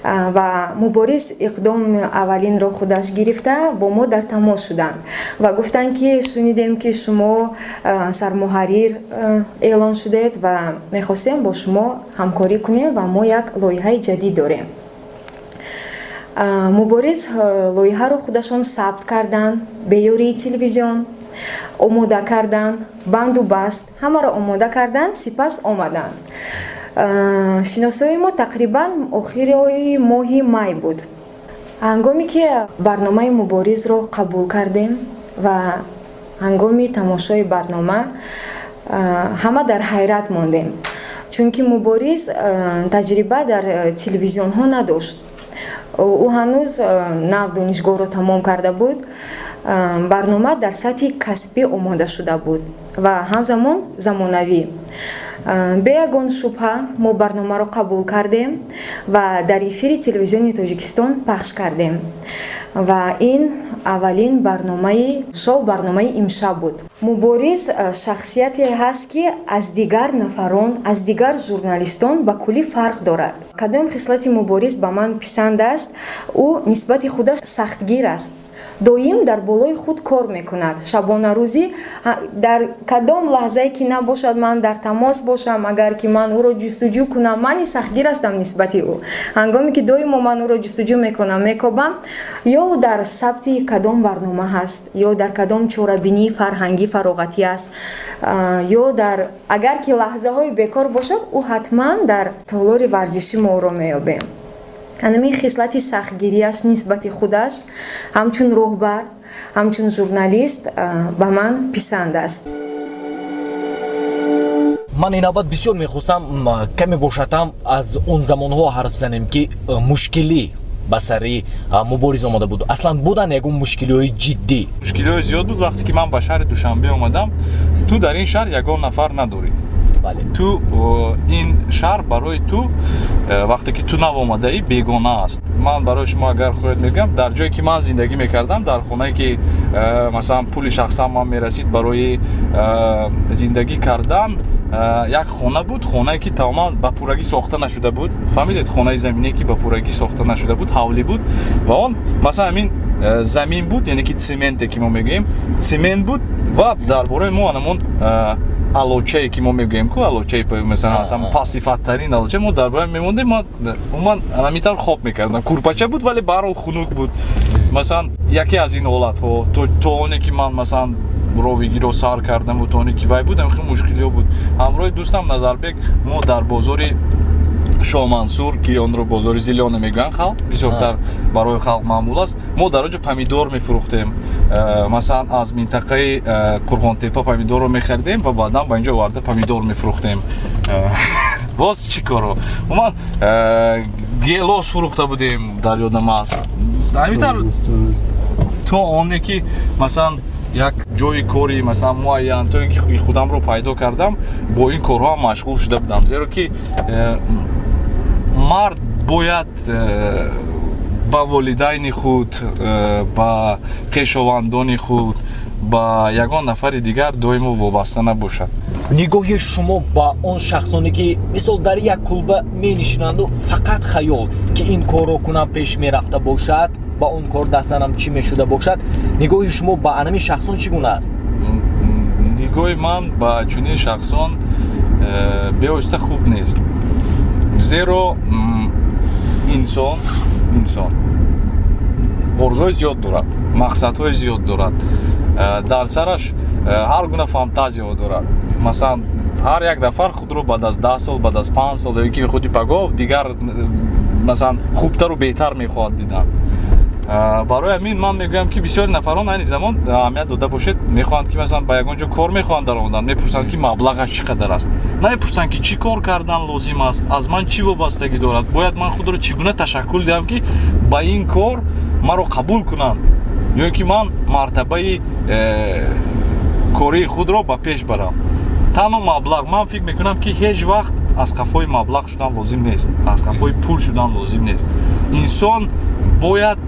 ва Мубориз иқдоми аввалинро худаш гирифта, бо мо дар тамос шуданд ва гуфтанд, ки шунидем, ки шумо сармуҳаррир эълон шудед ва мехостем бо шумо ҳамкорӣ кунем ва мо як лоиҳаи ҷадид дорем. Мубориз лоиҳаро худашон сабт карданд, бе ёрии телевизион омода карданд, банду баст ҳамаро омода карданд, сипас омаданд. Шиносоии мо тақрибан охирои моҳи май буд. Ҳангоме ки барномаи Муборизро қабул кардем ва ҳангоми тамошои барнома, ҳама дар ҳайрат мондем, чунки Мубориз таҷриба дар телевизионҳо надошт. Ӯ ҳанӯз нав донишгоҳро тамом карда буд. Барнома дар сатҳи касбӣ омода шуда буд ва ҳамзамон замонавӣ. Бе ягон шубҳа мо барномаро қабул кардем ва дар эфири Телевизиони Тоҷикистон пахш кардем. Ва ин аввалин барномаи шоу барномаи «Имшаб» буд. Мубориз шахсияте ҳаст, ки аз дигар нафарон, аз дигар журналистон ба куллӣ фарқ дорад. Кадом хислати Мубориз ба ман писанд аст? Ӯ нисбати худаш сахтгир аст, доим дар болои худ кор мекунад. Шабонарӯзӣ, дар кадом лаҳзае ки набошад, ман дар тамос бошам, агар ки ман ӯро ҷустуҷӯ кунам, мани сахтгир ҳастам нисбати ӯ. Ҳангоме ки доимо ман ӯро ҷустуҷӯ мекунам, мекобам, ё ӯ дар сабти кадом барнома ҳаст, ё дар кадом чорабинии фарҳангӣ, фароғатӣ аст, ё дар агар ки лаҳзаҳои бекор бошад, ӯ ҳатман дар толори варзишӣ мо ӯро меёбем. Анамин хислати сахтгириаш нисбати худаш ҳамчун роҳбар, ҳамчун журналист ба ман писанд аст. Ман ин навбат бисёр мехостам каме бошадам аз он замонҳо ҳарф занем, ки мушкилӣ ба сари Мубориз омода буд. Аслан буданд ягон мушкилиҳои ҷиддӣ? Мушкилиҳои зиёд буд. Вақте ки ман ба шаҳри Душанбе омадам, ту дар ин шаҳр ягон нафар надорӣ. Ту ин шаҳр барои ту, вақте ки ту нав омадаӣ, бегона аст. Ман барои шумо, агар хоҳед, мегӯям, дар ҷое ки ман зиндагӣ мекардам, дар хонае ки масалан, пули шахсан ман мерасид барои зиндагӣ кардан, як хона буд, хонае ки тамоман ба пуррагӣ сохта нашуда буд. Фаҳмидед? Хонаи замине ки ба пуррагӣ сохта нашуда буд, ҳавлӣ буд ва он масалан ҳамин замин буд, яъне ки цементе ки мо мегӯем, цемент буд. Ва дар бораи мо анамон алочае ки мо мегӯем ку, алочаи, масалан, пастсифаттарин алоча мо дар бораи мемондем. Ман умуман ҳамин тавр хоб мекардам. Курпача буд, вале баҳрҳол хунук буд. Масалан, яке аз ин ҳолатҳо то оне ки ман масалан ровигиро сар кардам то оне ки вай буд, ҳамин хел мушкилиҳо буд. Ҳамроҳи дӯстам Назарбек мо дар бозори Шоҳмансур, ки онро бозори Зелёный мегӯянд, халқ бисёртар барои халқ маъмул аст, мо дар он ҷо помидор мефурӯхтем. Масалан, аз минтақаи Қурғонтепа помидорро мехаридем ва баъдан ба ин ҷо оварда помидор мефурӯхтем. Боз чӣ коро, умуман, гелос фурӯхта будем, дар ёдам аст. Ҳамин тавр то оне ки, масалан, як ҷои кори, масалан, муайян, то ин ки худамро пайдо кардам, бо ин корҳо ҳам машғул шуда будам, зеро ки мард бояд ба волидайни худ, ба хешовандони худ, ба ягон нафари дигар доимо вобаста набошад. Нигоҳи шумо ба он шахсоне, ки мисол дар як кулба менишинанду фақат хаёл, ки ин корро кунам, пеш мерафта бошад, ба он кор даст занам, чӣ мешуда бошад, нигоҳи шумо ба анами шахсон чӣ гуна аст? Нигоҳи ман ба чунин шахсон бевосита хуб нест, зеро инсон орзуҳои зиёд дорад, мақсадҳои зиёд дорад, дар сараш ҳар гуна фантазияҳо дорад. Масалан, ҳар як нафар худро баъд аз 10 сол, баъд аз 5 сол ё ки худи пагоҳ дигар, масалан, хубтару беҳтар мехоҳад дидан. Барои ҳамин ман мегӯям, ки бисёри нафарон айни замон, аҳамият дода бошед, мехоҳанд, ки, масалан, ба ягон ҷо кор мехоҳанд даромадан, мепурсанд, ки маблағаш чӣ қадар аст, намепурсанд, ки чӣ кор кардан лозим аст, аз ман чӣ вобастагӣ дорад, бояд ман худро чӣ гуна ташаккул диҳам, ки ба ин кор маро қабул кунанд ё ки ман мартабаи кории худро ба пеш барам. Танҳо маблағ, ман фикр мекунам, ки ҳеҷ вақт аз қафои маблағ шудан лозим нест, аз қафои пул шудан лозим нест. Инсон бояд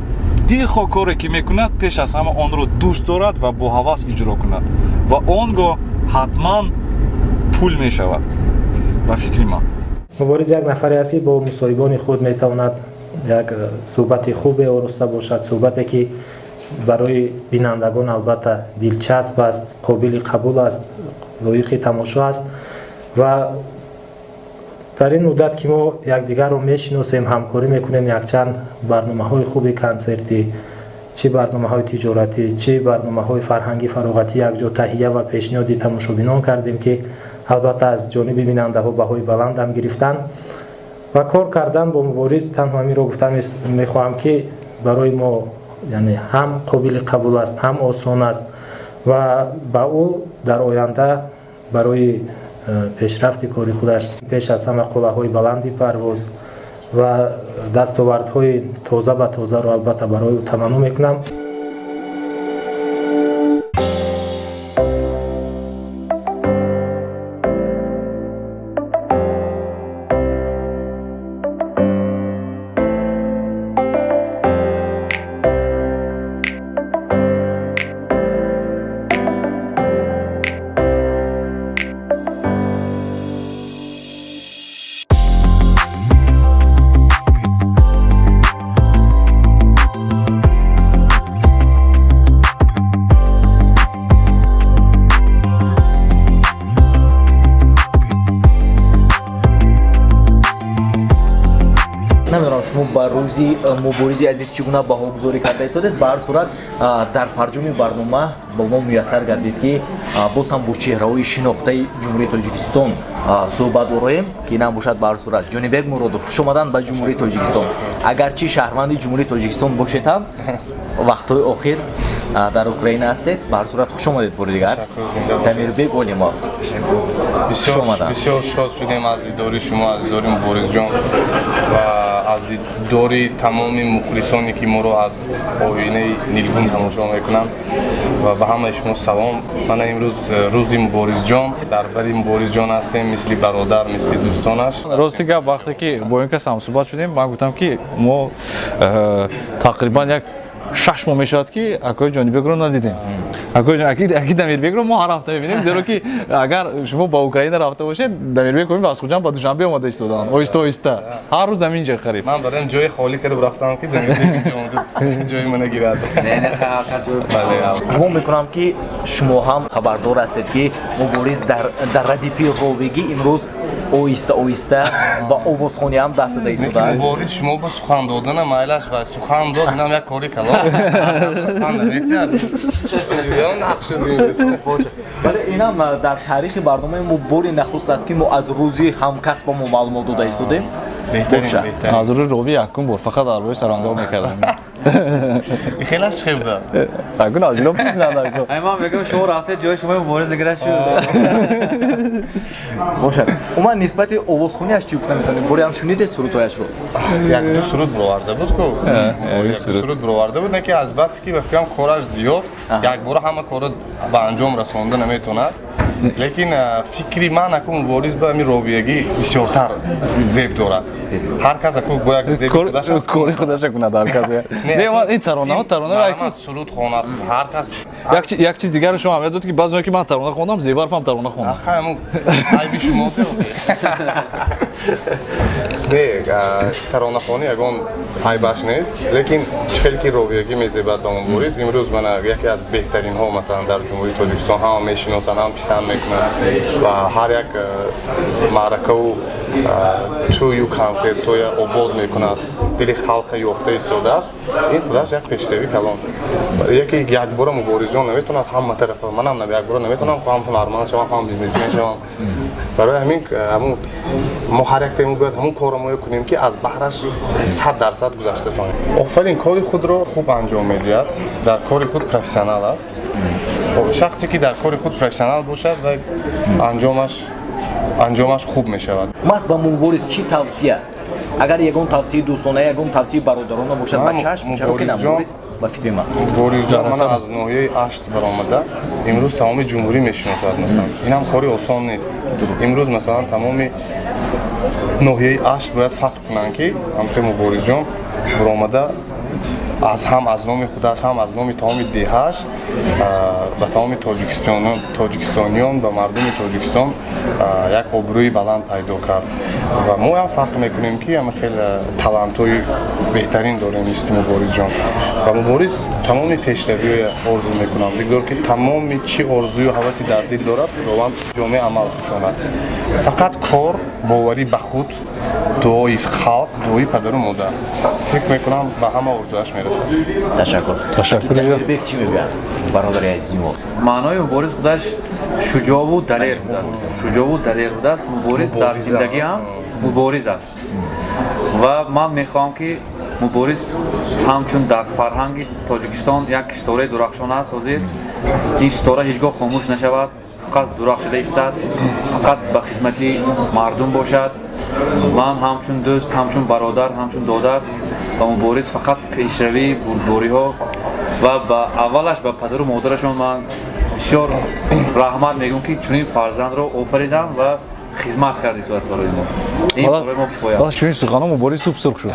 дилхоҳ коре ки мекунад, пеш аз ҳама онро дӯст дорад ва бо ҳавас иҷро кунад ва он гоҳ ҳатман пул мешавад, ба фикри ман. Мубориз як нафаре аст, ки бо мусоҳибони худ метавонад як суҳбати хубе ороста бошад, суҳбате, ки барои бинандагон албатта дилчасп аст, қобили қабул аст, лоиқи тамошо аст. Ва дар ин муддат, ки мо якдигарро мешиносем, ҳамкорӣ мекунем, якчанд барномаҳои хуби консертӣ, чӣ барномаҳои тиҷоратӣ, чӣ барномаҳои фарҳангӣ фароғатӣ якҷо таҳия ва пешниҳоди тамошобинон кардем, ки албатта аз ҷониби бинандаҳо баҳои баландам гирифтанд. Ва кор кардан бо Мубориз, танҳо ҳаминро гуфта мехоҳам, ки барои мо, яъне, ҳам қобили қабул аст, ҳам осон аст ва ба ӯ дар оянда барои пешрафти кори худаш пеш аз ҳама қуллаҳои баланди парвоз ва дастовардҳои тоза ба тозаро албатта барои ӯ таманно мекунам. Намедонам, шумо ба рӯзи Муборизи азиз чӣ гуна баҳогузорӣ карда истодед. Ба ҳар сурат, дар фарҷоми барнома ба мо муяссар гардид, ки боз ҳам бо чеҳраҳои шинохтаи Ҷумҳурии Тоҷикистон суҳбат ороем, ки инам бошад. Ба ҳар сурат, Ҷонибек Муродов, хуш омадан ба Ҷумҳурии Тоҷикистон. Агарчи шаҳрванди Ҷумҳурии Тоҷикистон бошед ҳам, вақтҳои охир дар Украина ҳастед. Ба ҳар сурат, хуш омадед бори дигар. Дамирбек Олимов. Бисёр шод шудем аз дидори шумо, аз дидори Муборизҷон ва аз дидори тамоми мухлисоне, ки моро аз оинаи нилгун тамошо мекунанд, ва ба ҳамаи шумо салом. Мана имрӯз рӯзи Муборизҷон, дар бари Муборизҷон ҳастем, мисли бародар, мисли дӯстонаш. Рости гап, вақте ки бо ин кас ҳамсуҳбат шудем, ман гуфтам, ки мо тақрибан як 6 моҳ мешавад, ки акои Ҷонибекро надидем. Аки Дамирбекро мо ҳар ҳафта мебинем, зеро ки агар шумо ба Украина рафта бошед, Дамирбек аз Хуҷанд ба Душанбе омада истоданд, оҳиста оҳиста, ҳар рӯз ҳамин ҷо қариб. Ман бароям ҷои холӣ карда рафтам, ки Дамирбек ҷои мана гирад. Гумон мекунам, ки шумо ҳам хабардор ҳастед, ки Мубориз дар радифи ровигӣ имрӯз Оҳиста оҳиста ба овозхонӣ ҳам даст зада истодааст. Мубориз, шумо ба сухан додана майлаш ва сухан дод, инам як кори калон. Сухан наметиҳад. Нақш шуд. Вале инам дар таърихи барномаи мо бори нахуст аст, ки мо аз рӯзи ҳамкасба мо маълумот дода истодем. Аз рӯи ровӣ якум бор фақат дар бораи сарандаҳо мекардам. Хелаш чӣ буда? Акун аз ино пурсиданд. Ай, ман мегӯям, шумо рафтед, ҷои шумо Мубориз дигара шуд. Бошад. Уман, нисбати овозхониаш чӣ гуфта метавонем? Бори ҳам шунидед сурудҳояшро? Як ду суруд бироварда буд ку, як ду суруд бироварда буд, не ки аз бас ки ба фикрам кораш зиёд, якбора ҳама корро ба анҷом расонда наметавонад. Лекин фикри ман, аку Мубориз ба ҳамин ровиягӣ бисёртар зеб дорад. Ҳар кас аку бо як зеби худаш аст. Кори худаша кунад ҳар кас. Не, ман ин таронаҳо, тарона суруд хонад ҳар кас. Як чиз дигарро шумо ҳамият дод, ки баъзе ки ман тарона хондам, Зеварф ҳам тарона хонд. Аха, айби шумо не. Таронахонӣ ягон айбаш нест, лекин чӣ хеле ки ровиягӣ мезебад ба Мубориз, имрӯз мана яке аз беҳтаринҳо, масалан, дар Ҷумҳурии Тоҷикистон ҳама мешиносанд, ҳам писанд мекунанд ва ҳар як маъракаву тӯю консертҳоя обод мекунад, дили халқа ёфта истодааст. Ин худаш як пешравӣ калон. Яке якбора Муборизҷон наметавонад ҳама тарафа, манам якбора наметавонам ҳам ҳунарманд шавам, ҳам бизнесмен шавам. Барои ҳамин ҳамун мо ҳар як тему бояд ҳамун корро мо кунем, ки аз баҳраш 100% гузашта тонем. Офарин, кори худро хуб анҷом медиҳад, дар кори худ профессионал аст. Шахсе ки дар кори худ профессионал бошад ва анҷомаш хуб мешавад. Маст ба Мубориз чӣ тавсия, агар ягон тавсияи дӯстона, ягон тавсияи бародарона бошад, ба чашм, чаро ки на, Мубориз, ба фикри ман. Муборизҷон мана аз ноҳияи Ашт баромада, имрӯз тамоми ҷумҳурӣ мешиносад. Масалан, инам кори осон нест. Имрӯз, масалан, тамоми ноҳияи Ашт бояд фахр кунанд, ки ҳамхел Муборизҷон баромада аз ҳам аз номи худаш, ҳам аз номи тамоми деҳаш ба тамоми тоҷикистониён, ба мардуми Тоҷикистон як обрӯи баланд пайдо кард. Ва мо ҳам фахр мекунем, ки ҳама хеле талантҳои беҳтарин дорем мисли Муборизҷон. Ва Мубориз тамоми пешравиҳоя орзу мекунам. Бигзор, ки тамоми чӣ орзую ҳаваси дар дил дорад, Худованд ҷомеи амал кушонад. Фақат кор, боварӣ ба худ, дуои халқ, дуои падару модар, фикр мекунам, ба ҳама орзуаш мерасад. Ташаккур. Ташаккур. Бек чӣ мегӯяд бародари азизи мо? Маънои Мубориз худаш шуҷоъву далер будааст, шуҷоъву далер будааст. Мубориз дар зиндагӣ ҳам мубориз аст ва ман мехоҳам, ки Мубориз ҳамчун дар фарҳанги Тоҷикистон як ситораи дурахшон аст. Ҳозир ин ситора ҳеҷ гоҳ хомӯш нашавад, фақат дурахшида истад, фақат ба хизмати мардум бошад. Ман ҳамчун дӯст, ҳамчун бародар, ҳамчун додар ба Мубориз фақат пешравӣ, бурдбориҳо ва ба аввалаш ба падару модарашон ман бисёр раҳмат мегӯям, ки чунин фарзандро офаридам ва хизмат карди сурат барои мо. Ин барои мо кифоя. Чунин сухано Мубориз суб сурх шуд.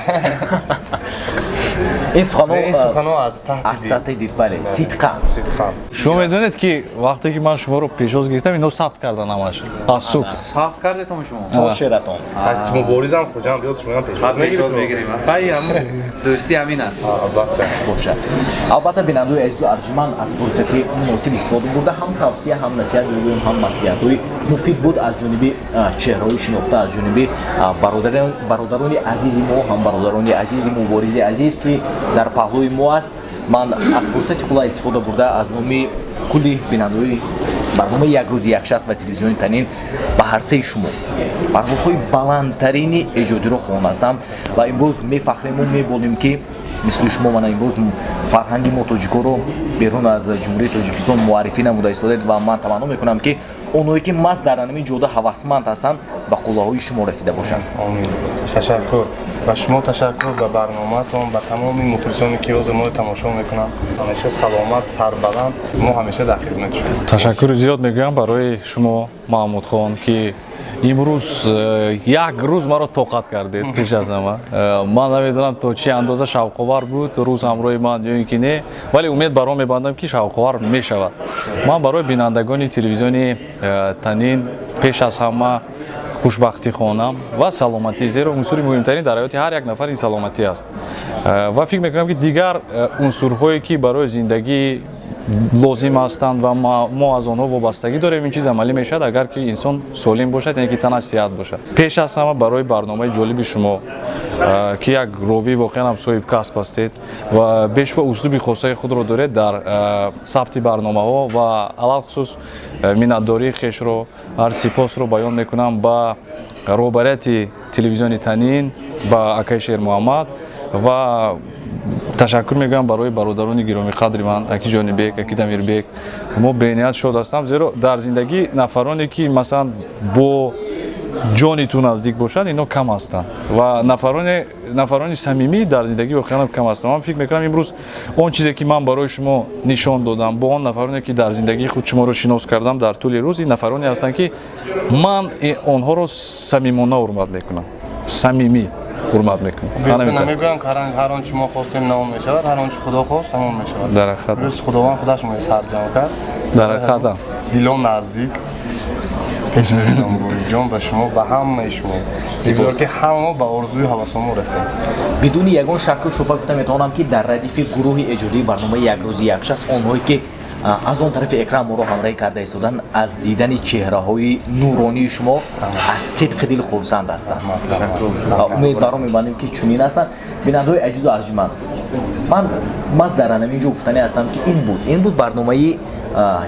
Ин сухано ин сухано аз аз таҳти дил, бале, сидқан. Сидқан. Шумо медонед, ки вақте ки ман шуморо пешвоз гирифтам, ино сабт кардан ҳамаш аз субҳ. Сабт кардетон шумо? То шератон. Муборизам Хуҷанд биёд, шумоам пешвоз мегирем. Хай, дӯстӣ ҳамин аст. Албатта. Бошад, албатта. Бинандаои азизу арҷуманд, аз фурсати муносиб истифода бурда, ҳам тавсия, ҳам насиҳат мегӯем, ҳам маслиҳатҳои муфид буд аз ҷониби чеҳраҳои шинохта, аз ҷониби бародарони азизи мо, ҳам бародарони азизи Муборизи азиз, ки дар паҳлӯи мо аст. Ман аз фурсати қулай истифода бурда, аз номи кулли бинандаои барномаи «Як рӯзи як шахс» ва телевизиони Танин ба ҳарсеи шумо парвозҳои баландтарини эҷодиро хоҳон ҳастам. Ва имрӯз мефахрему меболем, ки мисли шумо мана имрӯз фарҳанги мо тоҷикоро берун аз Ҷумҳурии Тоҷикистон муаррифӣ намуда истодед. Ва ман таманно мекунам, ки оное ки маст дар ҳамин ҷода ҳавасманд ҳастанд, ба қуллаҳои шумо расида бошанд. Омин. Ташаккур ба шумо, ташаккур ба барномаатон, ба тамоми мухлисоне, ки ҳозир моро тамошо мекунанд. Ҳамеша саломат, сарбаланд, мо ҳамеша дар хизмати шумо. Ташаккури зиёд мегӯям барои шумо, Маҳмудхон, ки имрӯз як рӯз маро тоқат кардед. Пеш аз ҳама, ман намедонам, то чӣ андоза шавқовар буд рӯз ҳамроҳи ман ё ин ки не, вале умед бар он мебандам, ки шавқовар мешавад. Ман барои бинандагони телевизиони Танин пеш аз ҳама хушбахтӣ хоҳонам ва саломатӣ, зеро унсури муҳимтарин дар ҳаёти ҳар як нафар ин саломатӣ аст. Ва фикр мекунам, ки дигар унсурҳое, ки барои зиндагии Лозим ҳастанд ва мо аз онҳо вобастагӣ дорем. Ин чиз амалӣ мешавад, агар ки инсон солим бошад, яъне ки танаш сиҳат бошад. Пеш аз ҳама барои барномаи ҷолиби шумо, ки як ровӣ воқеан ҳам соҳибкасб ҳастед ва бешубҳа услуби хосаи худро доред дар сабти барномаҳо, ва алалхусус миннатдории хешро, ҳар сипосро баён мекунам ба роҳбарияти телевизиони Танин, ба акаи Шермуҳаммад, ва ташаккур мегӯям барои бародарони гиромиқадри ман, аки Ҷонибек, аки Дамирбек. Мо бениҳоят шод ҳастам, зеро дар зиндагӣ нафароне, ки масалан бо ҷони ту наздик бошанд, ино кам ҳастанд ва нафарони самимӣ дар зиндагӣ воқеан кам ҳастанд. Ман фикр мекунам, имрӯз он чизе, ки ман барои шумо нишон додам, бо он нафароне, ки дар зиндагии худ шуморо шинос кардам дар тӯли рӯз, ин нафароне ҳастанд, ки ман онҳоро самимона ҳурмат мекунам, самимӣ ҳурмат мекунам. Намегӯям, ҳар он чи мо хостем, на он мешавад, ҳар он чи Худо хост, ҳамон мешавад. Дар ҳақиқат. Рӯз Худованд худаш мои сарҷамъ кард. Дар ҳақиқатам. Дилон наздик пешниҳодам, ба шумо, ба ҳамаи шумо. Бигзор, ки ҳама ба орзуи ҳавасомо расем. Бидуни ягон шакку шубҳа гуфта метавонам, ки дар радифи гурӯҳи эҷодии барномаи «Як рӯзи як шахс» онҳое, ки аз он тарафи экран моро ҳамроҳӣ карда истоданд, аз дидани чеҳраҳои нуронии шумо аз сидқи дил хурсанд ҳастанд. Умед баро мебандем, ки чунин ҳастанд. Бинандаҳои азизу арҷманд, ман маз дар ҳамин ҷо гуфтанӣ ҳастам, ки ин буд барномаи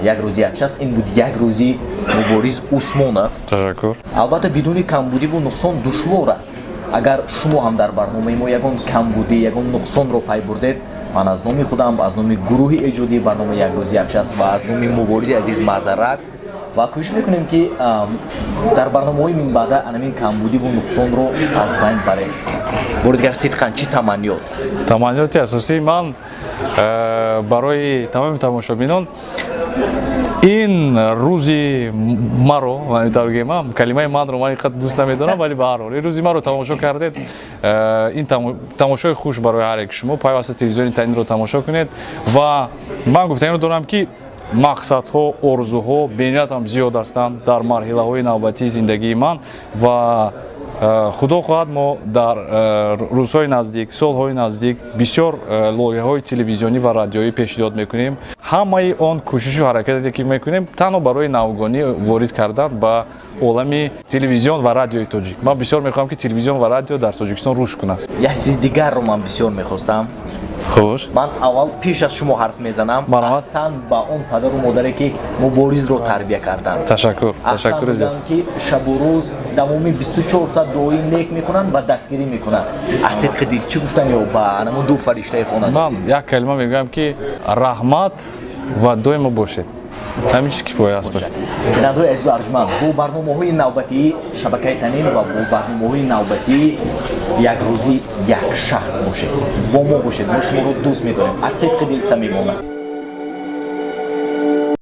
«Як рӯзи як шахс», ин буд як рӯзи Мубориз Усмонов. Ташаккур. Албатта, бидуни камбудиву нуқсон душвор аст. Агар шумо ҳам дар барномаи мо ягон камбудӣ, ягон нуқсонро пай бурдед, ман аз номи худам, аз номи гурӯҳи эҷодии барномаи «Як рӯзи як шахс» ва аз номи Муборизи азиз маъзарат ва кӯшиш мекунем, ки дар барномаҳои минбаъда анамин камбудиву нуқсонро аз байн барем. Бори дигар, сидқан, чӣ таманниёт? Таманниёти асосии ман барои тамоми тамошобинон: ин рӯзи маро, ман калимаи манро ман инқадр дӯст намедорам, вале ба ҳар ҳол ин рӯзи маро тамошо кардед, ин тамошои хуш барои ҳар яки шумо. Пайваста телевизиони Танинро тамошо кунед. Ва ман гуфтаниро дорам, ки мақсадҳо, орзуҳо бениҳоят ҳам зиёд ҳастанд дар марҳилаҳои навбатии зиндагии ман ва худо хоҳад, мо дар рӯзҳои наздик, солҳои наздик бисёр лоиҳаҳои телевизионӣ ва радиоӣ пешниҳод мекунем. Ҳамаи он кӯшишу ҳаракате, ки мекунем, танҳо барои навгонӣ ворид кардан ба олами телевизион ва радиои тоҷик. Ман бисёр мехоҳам, ки телевизион ва радио дар Тоҷикистон рушд кунад. Як чизи дигарро ман бисёр мехостам. Хуш. Ман аввал пеш аз шумо ҳарф мезанам. Аҳсан ба он падару модаре, ки Муборизро тарбия карданд. Ташаккур, ташаккур. Зиёд, ки шабу рӯз давоми 24 соат дуои нек мекунанд ва дастгирӣ мекунанд аз сидқи дил. Чӣ гуфтан ё ба анамун ду фариштаи хона? Ман як калима мегӯям, ки раҳмат ва доимо бошед. Ҳамин чиз кифоя аст. Бинандаҳои азизу арҷманд, бо барномаҳои навбатии шабакаи Танин ва бо барномаҳои навбатии «Як рӯзи як шахс» бошед, бо мо бошед. Мо шуморо дӯст медорем аз сидқи дил, самимона.